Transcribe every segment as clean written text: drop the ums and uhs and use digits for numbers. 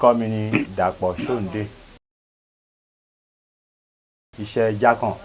Orúkọ mi ni Dàpọ̀ Ṣóǹdé. Iṣẹ́ jákàn.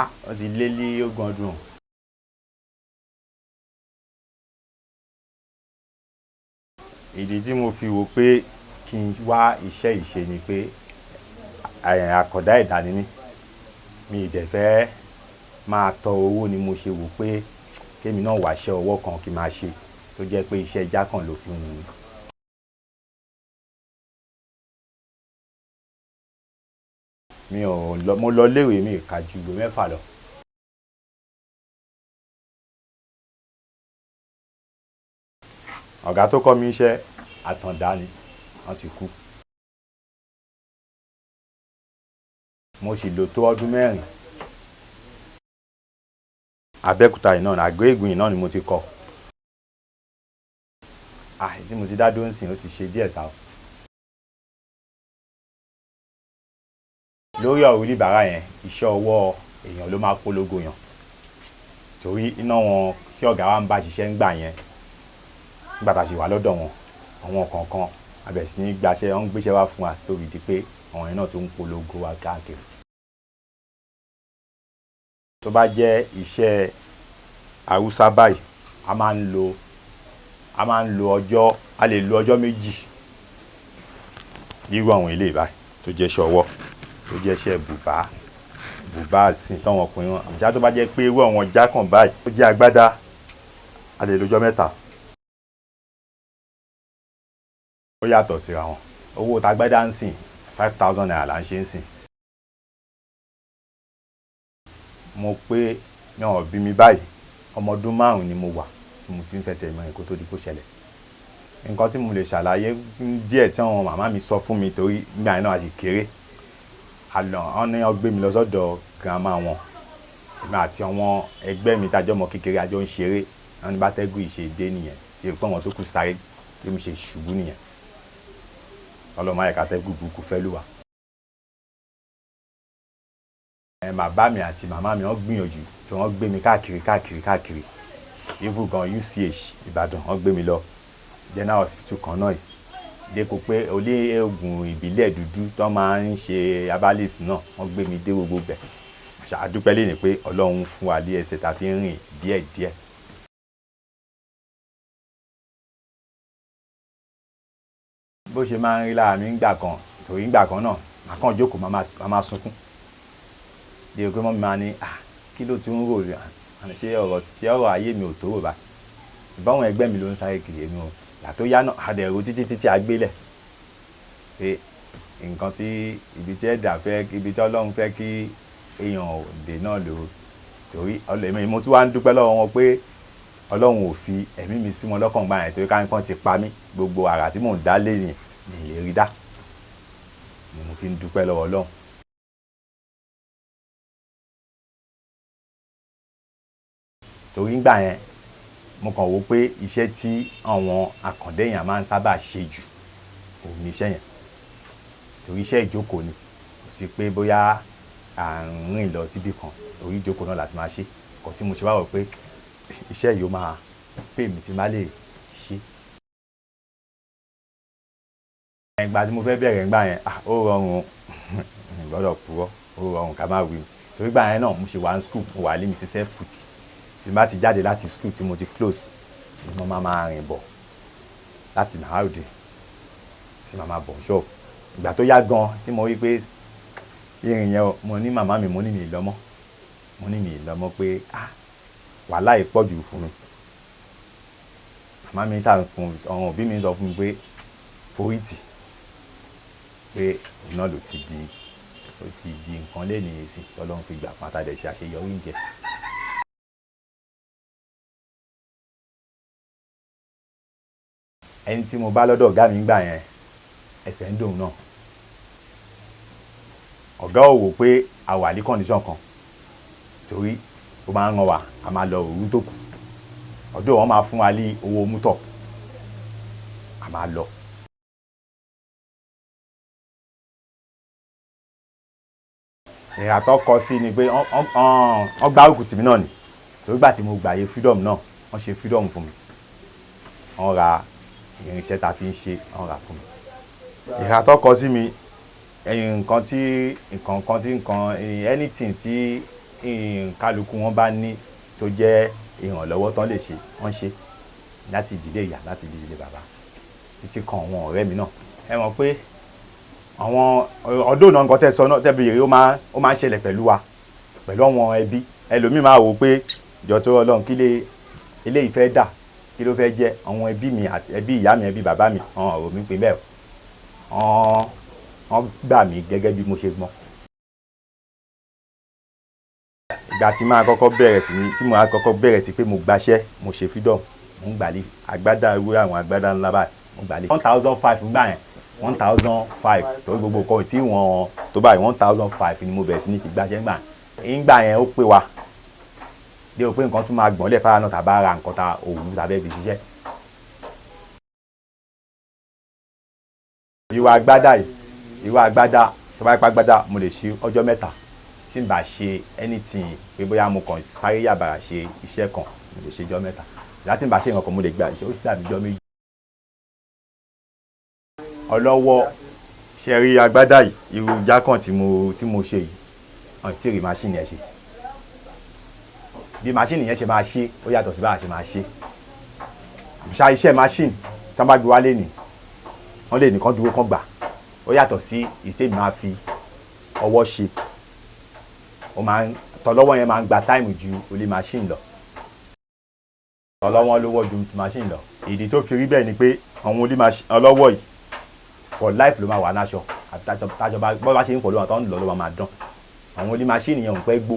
Ah, ó ti lé ní ogún ọdún. Ìdí tí mo fi wò pé kí n wá iṣẹ́ yìí ṣe ni pé àkàndá ẹ̀dá ni mí. Mi ì dẹ̀ fẹ́ máa tọ owó ni mo ṣe wò pé kémi náà wá iṣẹ́ ọwọ́ kan kí n máa ṣe tó jẹ́ pé iṣẹ́ jákàn ló fi wù mí. Mi ò lọ, mo lọ ilé ìwé mi ò kà ju ìwé mẹ́fà lọ. Ọ̀gá tó kọ́ mi iṣẹ́ àtàndá ni, wọ́n ti kú. Mo sì lò tó ọdún 4. Abẹ́òkúta yìí náà, Àgọ́ Ègùn yìí náà ni mo ti kọ́. Ah, tí mo ti dá dúró ńsìn, ó ti ṣe díẹ̀ sá o. Lórí ọ̀rọ̀ oníbàárà yẹn, iṣẹ́ ọwọ́ èèyàn ló máa polongo yàn. Torí iná wọn tí ọ̀gá wa ń bá ṣiṣẹ́ ń gbà yẹn, nígbà tá a sì wà lọ́dọ̀ wọn, àwọn kọ̀ọ̀kan a bẹ̀rẹ̀ sí ní gbaṣẹ́, wọ́n ń gbéṣẹ́ wá fún wa tó fi di pé àwọn yẹn náà tó ń polongo wa káàkiri. Tó bá jẹ́ iṣẹ́ Haúsá báyìí, a máa ń lo ọjọ́, a lè lo ọjọ́ 2 nírú àwọn eléyìí báyìí tó jẹ́ iṣẹ́ ọwọ́, tó jẹ́ iṣẹ́ bùbá, bùbá àsìn táwọn ọkùnrin wọn. Àmọ́ tó bá jẹ́ pé irú àwọn jákàn báyìí tó jẹ́ agbádá, a lè lo ọjọ́ 3. Ó yàtọ̀ síra wọn. Owó tagbádá ń sìn 5,000 naira là ń ṣe ń sìn. Mo pé ní wọ́n bí mi báyìí, ọmọ ọdún 5 ni mo wà tí mo ti ń fẹsẹ̀ mọ nǹkan tó di kó ṣẹlẹ̀. Nǹkan tí mo lè ṣàlàyé díẹ̀ tí àwọn màmá mi sọ fún mi torí nígbà yẹn náà a sì kéré. Àlọ́, wọ́n ní wọ́n gbé mi lọ sọ́dọ̀ grandma wọn. Èmi àti àwọn ẹgbẹ́ mi tá jọ ọmọ kékeré a jọ ń ṣeré. Wọ́n ní bá tẹ́gùn ìṣe dé nìyẹn. Bí pé àwọn tó kù sáré bí mo ṣe ṣubú nìyẹn. Ọlọ́run má jẹ́ ká tẹ́gùn burúkú fẹ́ lù wá. Bàbá mi àti màmá mi wọ́n gbìyànjú tí wọ́n gbé mi káàkiri, káàkiri, káàkiri. Even gan UCH Ìbàdàn wọ́n gbé mi lọ. General Hospital kan náà yìí. Dépò pé olé ògùn ìbílẹ̀ dúdú tó máa ń ṣe herbalist náà wọ́n gbé mi dé gbogbo bẹ̀. A dúpẹ́ lónìí pé Ọlọ́run fún wa ní ẹsẹ̀ ta fi ń rìn díẹ̀díẹ̀. Bó ṣe máa ń rí lára mi nígbà kan, torí nígbà kan náà, màá kàn jókòó, màá máa sunkún. Débi pé mummy máa ní, "à, kí ló tún ń rò? Ṣé ọ̀rọ̀ ayé mi ò tó rò báyìí?" Ìbáwọn ẹgbẹ́ mi ló ń sáré kiri èmi o. Ìgbà tó yá náà, a dẹ̀ ro títí títí a gbélẹ̀. Pé nǹkan tí ibi tí ẹ̀dá fẹ́, ibi tí Ọlọ́run fẹ́ kí èèyàn dé náà ló. Torí èmi mo tún wá ń dúpẹ́ lọ́wọ́ wọn pé Ọlọ́run ò fi ẹ̀mí mi sí wọn lọ́kàn gbà yẹn torí ká ní pọ́n ti pa mí. Gbogbo àrà tí mò ń dá léèní mi ò lè rí dá. Ni mo fi ń dúpẹ́ lọ́wọ́ Ọlọ́run. Torí nígbà yẹn, mo kàn wò pé iṣẹ́ tí àwọn àkàndá èèyàn máa ń sábà ṣe jù òun ni iṣẹ́ yẹn. Torí iṣẹ́ ìjókòó ni. Kò sí pé bóyá à ń rìn lọ síbí kan, orí ìjókòó náà la ti máa ṣe. Ǹkan tí mo ṣe wá wò pé iṣẹ́ yìí ó máa pay mi tí n bá lè ṣe. Ìgbà tí mo fẹ́ bẹ̀rẹ̀ nígbà yẹn, ah, ó rọrùn, mi ò gbọdọ̀ purọ́, ó rọrùn ká má wí. Torí ìgbà yẹn náà mo ṣì wà ní school, mo wà ní Mrs. F Kuti. Tí n bá ti jáde láti school tí mo ti close, ni mo máa máa rìn bọ̀ láti Màhárùdé tí màá máa bọ̀ shop. Ìgbà tó yá gan tí mo rí pé ìrìn yẹn, mo ní màmá mi, mo ní mi ì lọ mọ́. Mo ní mi ì lọ mọ́ pé ah, wàhálà yìí pọ̀ jù fún mi. Màmá mi sá fún, àwọn òbí mi sọ fún mi pé forítì, pé òun náà ló ti di, ó ti di nǹkan léèní ìsìn tí Ọlọ́run fi gbà fún wa tá dẹ̀ ṣe àṣeyọrí ń jẹ. Ẹni tí mo bá lọ́dọ̀ ọ̀gá mi nígbà yẹn, ẹsẹ̀ ń dùn òun náà. Ọ̀gá ò wò pé a wà ní condition kan torí ó máa ń rán wa, a máa lọ òru tó kù. Ọdún wọn máa fún wa ní owó mọ́tò, a máa lọ. Ìhà tó kọ sí ni pé wọ́n gbárùkù tì mí náà ni. Torí ìgbà tí mo gbàyè freedom náà, wọ́n ṣe freedom fún mi. Wọ́n ra Irinṣẹ́ ta fi ń ṣe, wọ́n rà fún mi. Ìhà tó kọ sí mi, nǹkan tí nǹkan kan tí nǹkan, anything tí kálukú wọn bá ní tó jẹ́ ìrànlọ́wọ́ tán lè ṣe, wọ́n ṣe láti ìdílé ìyá, láti ìdílé bàbá, títí kan àwọn ọ̀rẹ́ mi náà. Ẹ mọ̀ pé àwọn ọdún náà, nǹkan tẹ́ sọ náà tẹ́ béèrè, ó máa ń ṣẹlẹ̀ pẹ̀lú wa, pẹ̀lú àwọn ẹbí. Ẹlòmíì máa wò ó pé ìjọ tó Ọlọ́run, kí lè eléyìí fẹ́ dà, kí ló fẹ́ jẹ́? Àwọn ẹbí mi àti ẹbí ìyá mi, ẹbí bàbá mi, àwọn ọ̀rọ̀ mi pé bẹ́ẹ̀, wọ́n gbà mí gẹ́gẹ́ bí mo ṣe gbọ́n. Ìgbà tí máa kọ́kọ́ bẹ̀rẹ̀ sí ní tí mo máa kọ́kọ́ bẹ̀rẹ̀ sí pé mo gbaṣẹ́, mo ṣe freedom, mo ń gbàlé agbádá ewúrẹ́, àwọn agbádá ńlá báyìí, mo gbàlé 1,500 ńgbà yẹn, 1,500, torí gbogbo nǹkan tí wọ́n tó báyìí, 1,500 ni mo bẹ̀rẹ̀ sí ní fi gbaṣẹ́ ńgbà yẹn. Ńgbà yẹn, ó pé wa dé o pé nǹkan tún máa gbọ̀n lẹ̀ fáwọn náà tàbá ra nǹkan ta òwú tàbí fi ṣiṣẹ́. Ìwà agbádá yìí, ìwà agbádá tó bá pa agbádá, mo lè ṣe ọjọ́ 3 tí n bá ṣe anything, pé bóyá mo kàn sáré yàbàrà ṣe iṣẹ́ kan, mo lè ṣe ọjọ́ 3. Láti n bá ṣe nǹkan kan, mo lè gba iṣẹ́, ó dàbí ọjọ́ 2. Ọlọ́wọ́ ṣe rí agbádá yìí, irú jákàn tí mo ṣe yìí, ọ̀n tí rí machine yẹn ṣe, bí machine yẹn ṣe máa ṣe, ó yàtọ̀ sí bá a ṣe máa ṣe. Ṣá iṣẹ́ machine tí wọ́n bá gbé wálé ni wọ́n lè nìkan dúró kán gbà, ó yàtọ̀ sí ìtẹ́mi máa fi ọwọ́ ṣe. Ó máa ń tọ́lọ́wọ́ yẹn máa ń gba time ju olè machine lọ. Tọ́lọ́wọ́ ló wọ́ ju machine lọ. Ìdí tó fi rí bẹ́ẹ̀ ni pé àwọn olè machine ọlọ́wọ́ yìí, for life ló máa wà láṣọ àti tájọ bá bọ́ bá ṣe ń fọ̀ ló máa tó ń lọ, ló máa dán. Àwọn olè machine yẹn ò ń pẹ́ gbó.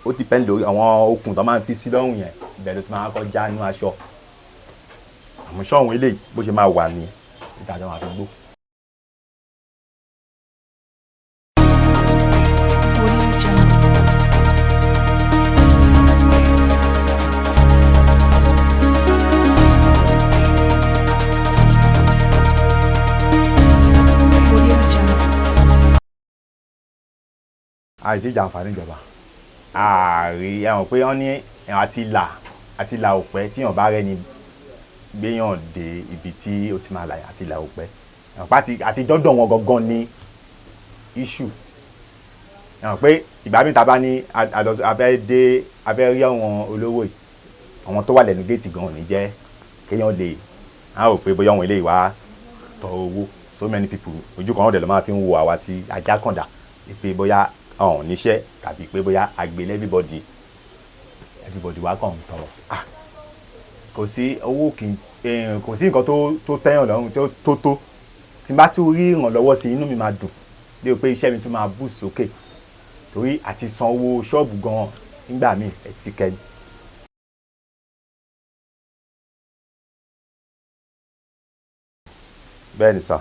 Ó depend lórí àwọn okùn tó máa ń fi sí lọ́rùn yẹn, ibẹ̀ ló ti máa kọ́ já inú aṣọ. Àmọ́ ṣọ́ọ̀hún eléyìí, bó ṣe máa wà ní ìdájọ́ máa fi gbó. Audio Jungle. Audio Jungle. Àìsí ìjàǹfààní ìjọba ààrẹ, ẹ̀wọ̀n pé wọ́n ní àti là òpẹ́ tíyàn bá rẹ́ni gbéyàn dé ibi tí ó ti máa là, àti là òpẹ́ ẹ̀wọ̀n pé àti dọ́dọ̀ wọn gangan ní issue. Ẹ̀wọ̀n pé ìgbà míì tá a bá ní a fẹ́ dé, a fẹ́ rí àwọn olówó yìí, àwọn tó wà lẹ́nu géètì gan ò ní jẹ́ kéèyàn lè á rò pé bóyá àwọn eléyìí wá tọrọ owó. So many people, ojú kan ọ̀dẹ̀ ló máa fi ń wo àwa tí ajá kàndà pé bóyá ọ̀hún níṣẹ́ tàbí pé bóyá àgbélé everybody wá kàn ń tọrọ. Ah, kò sí owó, kì í kò sí nǹkan tó tẹ́yàn lọ́rùn tó tí n bá tún rí ìrànlọ́wọ́ sí, inú mi máa dùn bí o pé iṣẹ́ mi tún máa boost sókè, torí àti san owó ṣọ́ọ̀bù gan nígbà míì ẹ̀ ti kẹ́ni. Bẹ́ẹ̀ ni sà,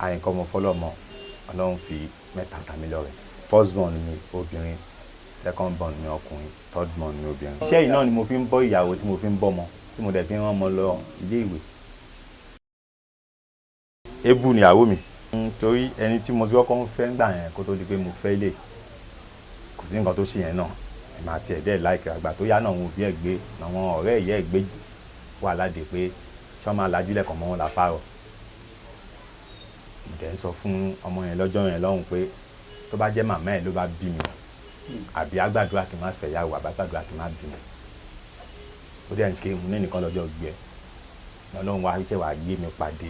àyìnkọ́ ọmọ fọlọ́mọ, Ọlọ́run fi mẹ́ta ta mí lọ́rẹ. First born mi obìnrin, second born mi ọkùnrin, third born mi obìnrin. Iṣẹ́ yìí náà ni mo fi ń bọ́ ìyàwó, tí mo fi ń bọ́ ọmọ, tí mo dẹ̀ fi ń rán ọmọ lọ ilé ìwé. Ebú ni ìyàwó mi, torí ẹni tí mo ti kọ́kọ́ ń fẹ́ ńgbà yẹn kó tó di pé mo fẹ́ lè, kò sí nǹkan tó ṣe yẹn náà, ẹ̀ máa tiẹ̀ dẹ́ láìpẹ́. Àgbà tó yá náà, àwọn òbí ẹ̀ gbé, àwọn ọ̀rẹ́ ìyá ẹ̀ gbé wà ládé pé ṣé wọ́n máa lajú lẹ́kọ̀ọ́ mọ́ wọn láfárọ̀. Mo dẹ̀ ń sọ fún ọmọ yẹn lọ́jọ́ yẹn lọ́hùn pé tó bá jẹ́ màmá ẹ̀ ló bá bí mi, àbí àgbàdua kí n má fẹ́ yàwó, àbí àgbàdua kí n má bímọ. Ó dẹ̀ ń ké mu ní nìkan lọ́jọ́ gbé ẹ̀. Ọlọ́run wá jẹ́ wàá gbé mi pàdé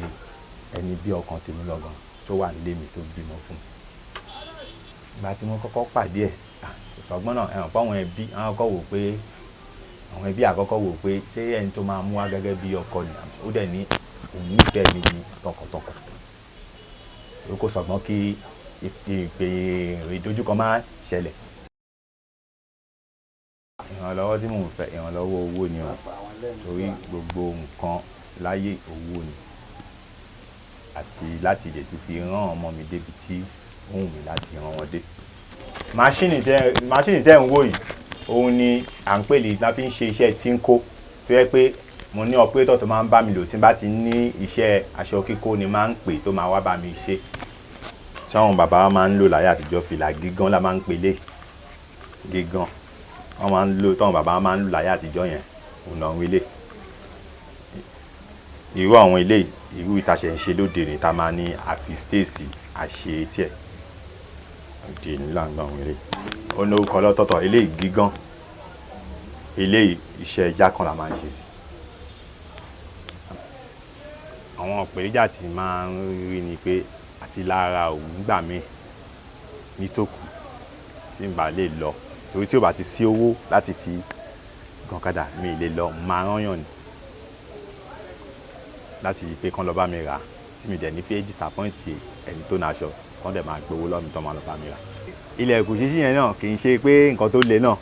ẹni bí ọkàn tèmi lọ́gàn tó wà nílé mi tó bímọ fún mi. Ìgbà tí mo kọ́kọ́ pàdé ẹ̀, kò sọ́gbọ́n náà. Ẹ̀hàn pé àwọn ẹbí àwọn kọ́ wò pé, àwọn ẹbí àkọ́kọ́ wò pé ṣé ẹni tó máa mú wá gẹ́gẹ́ bí ọkọ ni. Ó dẹ̀ ní òun nífẹ̀ẹ́ mi ní tọkàntọkàn. Ó kò sọ́gbọ́n kí ìpè ìdojúkọ máa ṣẹlẹ̀. Ìrànlọ́wọ́ tí mò ń fẹ́, ìrànlọ́wọ́ owó ni o, torí gbogbo nǹkan láyé, owó ni, àti láti lè tún fi rán ọmọ mi débi tí ó wù mí láti rán wọn dé. Machine tẹ́ ń wò yìí, òun ni à ń pè ní la fi ń ṣe iṣẹ́ tí ń kó, tó yẹ pé mo ní operator tó máa ń bá mi lò. Tí n bá ti ní iṣẹ́ aṣọ kíkó ni máa ń pè tó máa wá bá mi ṣe. Tí àwọn bàbá wa máa ń lò láyé àtijọ́, fìlà gígán la máa ń pè lé gígán. Wọ́n máa ń lò, táwọn bàbá wa máa ń lò láyé àtijọ́ yẹn. Òun náà ń wílé irú àwọn ilé, irú ìtaṣẹ̀ ń ṣe lóde ní ta máa ní àfistéèsì àṣe etí ẹ̀ òde nílà ń gbà àwọn ilé. Ó ní orúkọ lọ́tọ̀ọ̀tọ̀. Eléyìí gígán, eléyìí iṣẹ́ ẹja kan la máa ń ṣe sí. Àwọn ìpèníjà tí máa ń rí ni pé àti lára òwú gbà mí nítòkù tí n bá lè lọ, torí tí ò bá ti sí owó láti fi gọ̀kadà mi lè lọ, máa rányàn ni láti pé kán lọ bá mi rà, tí mi dẹ̀ ní fẹ́ disappoint ẹni tó ní aṣọ, kán dẹ̀ máa gbowó lọ́wọ́ mi tán máa lọ bá mi rà. Ilẹ̀kùn ṣíṣí yẹn náà kì í ṣe pé nǹkan tó le náà,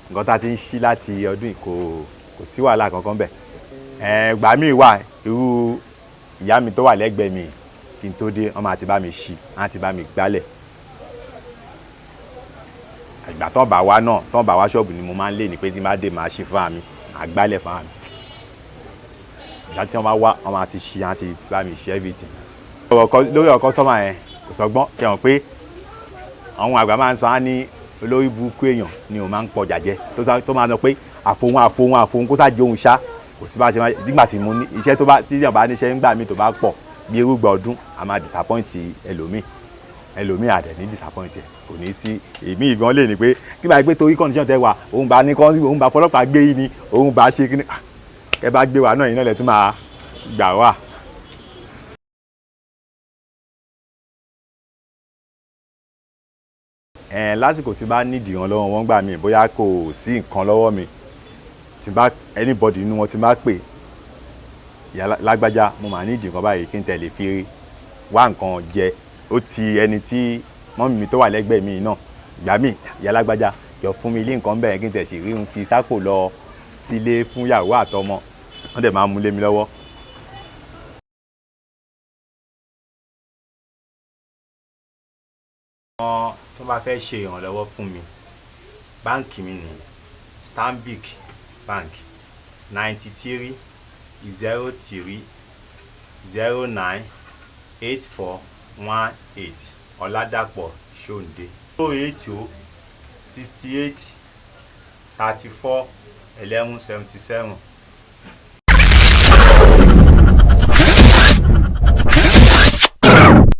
nǹkan tá a ti ń ṣí láti ọdún yìí, kò sí wàhálà kankan bẹ̀. Ẹ̀ẹ́gbà míì wà, irú ìyá mi tó wà lẹ́gbẹ̀ẹ́ mi, kí n tó dé, wọ́n máa ti bá mi ṣí, wọ́n á ti bá mi gbálẹ̀. Ìgbà tán bá wá náà, tán bá wá ṣọ́ọ̀bù ni mo máa ń lé ní pé tí n bá dé, màá ṣí fúnra mi, màá gbálẹ̀ fúnra mi. Ìgbà tí wọ́n bá wá, wọ́n máa ti ṣí, wọ́n á ti bá mi ṣe everything. Lórí ọ̀rọ̀ customer yẹn, kò sọgbọ́n kí wọ́n pé àwọn àgbà máa ń sọ á ní olórí burúkú èèyàn ni òun máa ń pọjà jẹ, tó máa sọ pé àfohùn àfohùn àfohùn kó sáà jẹ òun ṣá. Kò sí bá ṣe máa nígbà tí mo ní iṣẹ́ tó bá tí èèyàn bá níṣẹ́ nígbà míì tó bá pọ̀ bí irúgbà ọdún, a máa disappoint ẹlòmíì, ẹlòmíì àdẹ̀ ní disappoint ẹ̀, kò ní sí èmi ìgan lè ní pé kí báyìí pé torí condition tẹ wà, òun bá ní kọ́, òun bá fọlọ́pàá gbé yìí ni òun bá ṣe kíní ẹ bá gbé wa náà, yìí náà lẹ tún máa gbà wá. Ẹ lásìkò tí bá nídìí ìrànlọ́wọ́ wọn gbà mí, bóyá kò sí nǹkan lọ́wọ́ mi, tí bá anybody nínú wọn tí bá pè, ìyá lágbájá, mo máa nídìí nǹkan báyìí kí n tẹ̀lé fi wá nǹkan jẹ, ó ti ẹni tí mummy mi tó wà lẹ́gbẹ̀ẹ́ mi náà ìgbà míì, ìyá lágbájá, jọ fún mi ilé nǹkan bẹ́ẹ̀ kí n tẹ̀ sì rí n fi sápò lọ sílé fún ìyàwó àtọmọ, wọ́n dẹ̀ máa mú lé mi lọ́wọ́. Àwọn tó bá fẹ́ ṣe ìrànlọ́wọ́ fún mi, báǹkì mi ní Stanbic Bank, 9303098418, Ọ̀làdàpọ̀ Ṣóǹdé. 08068341177.